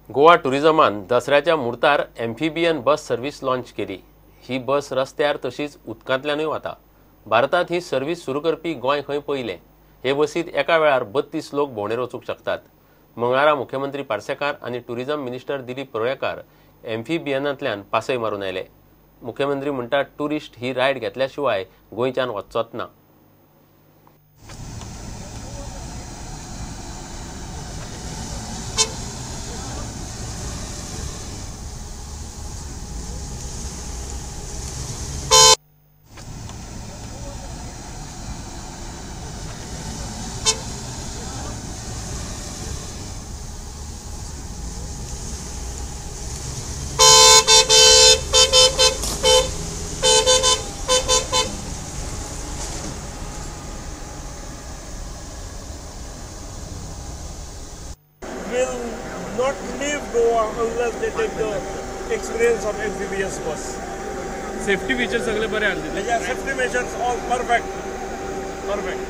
गोवा टुरिझमान दसऱ्याच्या मुहूर्तार एम्फिबियन बस service launch केली. ही बस रस्त्यार तशीच उदकांतल्यानूय वता. भारतांत ही सर्व्हिस सुरू करपी गोंय खंय पयलें. हे बसीत एका वेळार 32 लोक भोंवडेर वचूंक शकतात. मंगळारा मुख्यमंत्री पार्सेकार आनी टुरिझम मिनिस्टर दिलीप परुळेकार एम्फिबियनांतल्यान पासय मारून आयले. मुख्यमंत्री म्हणटात टुरिस्ट ही रायड घेतल्या शिवाय गोंयच्यान वचचोच ना. Will not leave Goa unless they take the experience of amphibious bus. Safety features सगळे बरे आले. Yeah, safety measures all perfect. Perfect.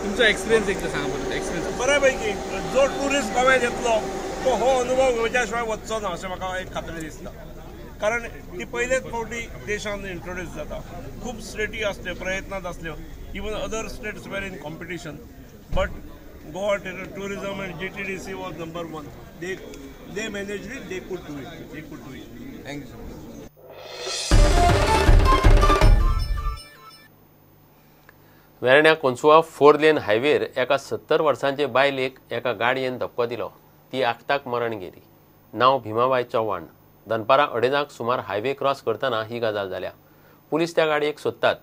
तुमचा एक्सपिरियन्स एकदा सांगा बरं. एक्सपिरियन्स बऱ्यापैकी जो टुरिस्ट गोव्यात येतलो तो हो अनुभव घेवच्या शिवाय वचचो ना अशें म्हाका एक खात्री दिसता. कारण ती पयलेच फावटी देशान इंट्रोड्यूस जाता. खूब स्टेटी आसल्यो, प्रयत्नांत आसल्यो. Even other states were in competition, but Goa Tourism and GTDC was number 1. They managed it. They could do it. They could do it. Thank you so much. Verna Konsua 4 lane हायवेर एका 70 वर्सांचे बायलेक एका गाडयेन धपको दिलो. ती आक्ताक मरण गेली. नांव भीमाबाय चव्हाण. दनपारां 2:30 सुमार हायवे क्रॉस करतना ही गजाल जाल्या. पुलीस त्या गाडयेक सोदतात.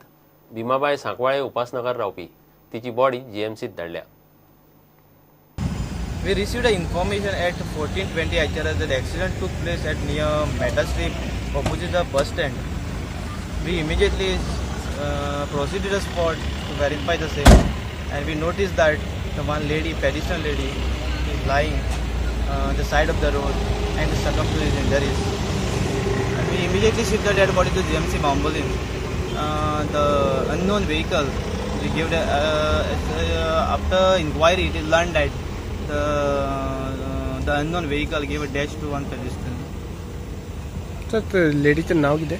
भीमाबाय सांकवाळे उपासनगर रावपी. तिची बॉडी जीएमसीत धाडल्या. We received information at 14:20 HRS that the accident took place at near Meta Street, opposite the bus stand. We immediately proceeded to the spot to verify the same, and we noticed that the one lady, pedestrian lady, is lying on the side of the road and succumbed to his injuries. And we immediately shipped the dead body to GMC Bambolim. The unknown vehicle, we gave the, after inquiry, it is learned that the unknown vehicle gave a dash to one pedestrian. Sir, the lady चे नाव कितें?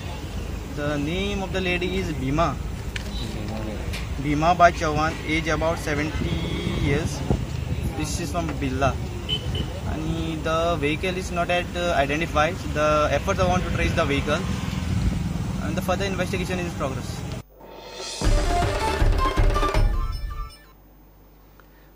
The name of the lady is Bhima. Bhima Bai Chauhan, age about 70 years. This is from Billa. And the vehicle is not yet identified. The efforts are on to trace the vehicle, and the further investigation is in progress.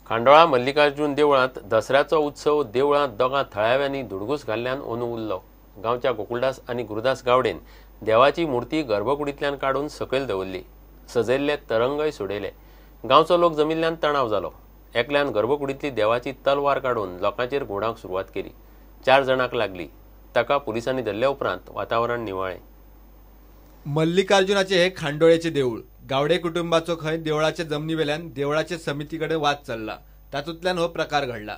Khandola Mallikarjun देवळांत दसऱ्याचो उत्सव देवळांत दोगां थळाव्यांनी धुडगूस घाल्ल्यान ओनू उरलो. गांवच्या गोकुळदास आनी गुरुदास गावडेन देवाची मूर्ती गर्भकुडींतल्यान काडून सकयल दवरली. सजयल्ले तरंगय सोडयले. गांवचो लोक जमिल्ल्यान तणाव जालो. एकल्यान गर्भकुडींतली देवाची तलवार काडून लोकांचेर घोडावंक सुरवात केली. 4 जाणांक लागली. ताका पुलिसांनी धरल्या उपरांत वातावरण निवळ्ळें. मल्लिकार्जुनाचे हे खांडोळेचे देऊळ गावडे कुटुंबाचो खंय देवळाचे जमनीवेल्यान देवळाचे समिती कडेन वाद चल्ला. तातूंतल्यान हो प्रकार घडला.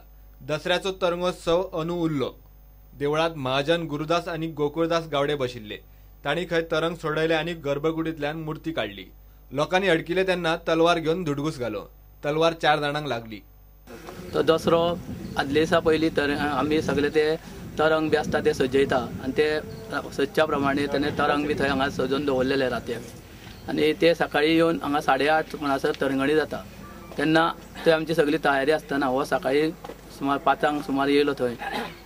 दसऱ्याचो तरंगोत्सव अनू उरलो. देवळांत महाजन गुरुदास आनी गोकुळदास गावडे बशिल्ले. तांणी खंय तरंग सोडयले आनी गर्भकुडींतल्यान मूर्ती काडली. लोकांनी अडकिले तेन्ना तलवार घेवन धुडगूस घालो. तलवार 4 जाणांक लागली. तो दसरो आदले दिसा पयलीं तर आमी सगळे ते तरंग बी आसता ते सजयता आनी ते सजच्या प्रमाणे तेणे तरंग बी थंय हांगा सजोवन दवरलेले राती आमी. आनी ते सकाळी येवन हांगा 8:30 म्हणसर तरंगणी जाता तेन्ना थंय आमची सगळी तयारी आसतना हो सकाळी सुमार 5 सुमार येयलो थंय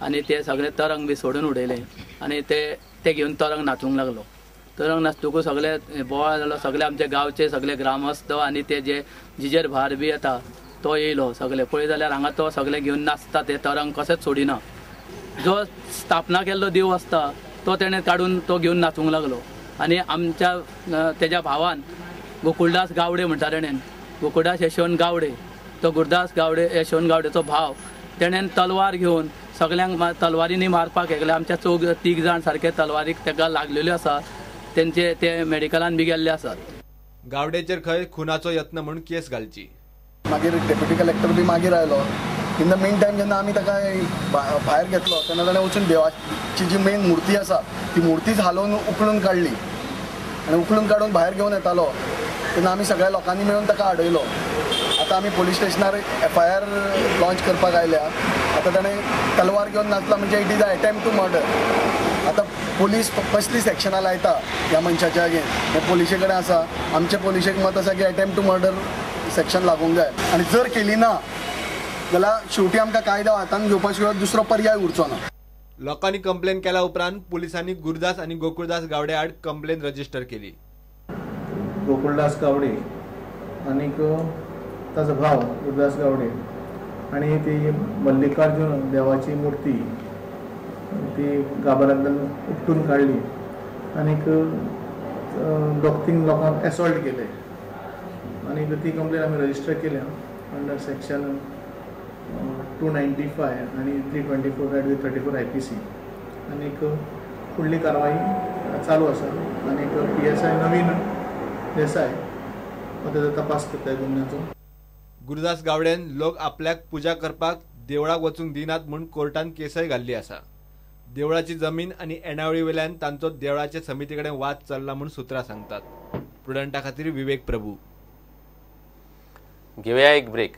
आनी ते सगळे तरंग बी सोडून उडयले आनी ते घेवन तरंग नाचूंक लागलो. तरंग नाचतकूच सगळे बोवाळ जालो. सगळे आमचे गांवचे सगळे ग्रामस्थ आनी ते जे जिजेर भार बी येता तो येयलो. सगळे पळय जाल्यार हांगा तो सगळे घेवन नाचता ते तरंग कशेंच सोडिना. जो स्थापना केल्लो देव आसता तो तेणें काडून तो घेवन नाचूंक लागलो. आनी आमच्या तेज्या भावान गोकुळदास गावडे म्हणटा तेणेन, गोकुळदास यशवंत गावडे, तो गुरुदास गावडे यशवंत गावडेचो भाव, तेणेन तलवार घेवन सगळ्यांक तलवारींनी मारपाक हेगले. आमच्या 3 जाण सारके तलवारीक तेका लागलेल्यो आसा. तेंचे ते मेडिकलान बी गेल्ले आसात. गावडेचेर खंय खुनाचो यत्न म्हूण केस घालची. मागीर डेप्युटी कलेक्टर बी मागीर आयलो. इन the mean time जेन्ना आमी ताका भायर घेतलो तेन्ना ताणें वचून देवाची जी मेन मूर्ती आसा ती मूर्तीच हालोवन उखलून काडली आनी उखलून काडून भायर घेवन येतालो तेन्ना आमी सगळ्या लोकांनी मेळून ताका आडयलो. आतां आमी पोलीस स्टेशनार FIR launch करपाक आयल्या. आतां ताणें तलवार घेवन नाचला म्हणजे it is a attempt to murder. आतां पोलीस कसली सेक्शनां लायता ह्या मनशाच्या अगेन्स्ट हें पोलिशे कडेन आसा. आमचे पोलिशेक मत आसा की अटेम्प्ट टू मर्डर सेक्शन लागूंक जाय आनी जर केली ना जाल्यार शेवटी आमकां कायदो हातान घेवपा शिवाय दुसरो पर्याय उरचो ना. लोकांनी कंप्लेन केल्या उपरांत पुलिसांनी गुरुदास आनी गोकुळदास गावडे आड कंप्लेन रजिस्टर केली. गोकुळदास गावडे आनीक ताजो भाव गुरुदास गावडे आनी ती मल्लिकार्जुन देवाची मूर्ती ती गाभाऱ्यांतल्यान उपटून काडली आनीक दोग तीन लोकांक एसॉल्ट केले आनीक ती कंप्लेन आमी रजिस्टर केल्या अंडर सेक्शन 295 आनी 324 read with 34 IPC आनीक फुडली कारवाई चालू आसा आनीक PSI नवीन देसाय हो तेजो तपास करता गुन्यांचो. गुरुदास गावडेन लोक आपल्याक पुजा करपाक देवळाक वचूंक दिनात म्हूण कोर्टान केसय घाल्ली आसा. देवळाची जमीन आनी येणावळी वेल्यान तांचो देवळाचे समिती कडेन वाद चल्ला म्हूण सुत्रां सांगतात. प्रुडंटा खातीर विवेक प्रभू. घेवया एक ब्रेक.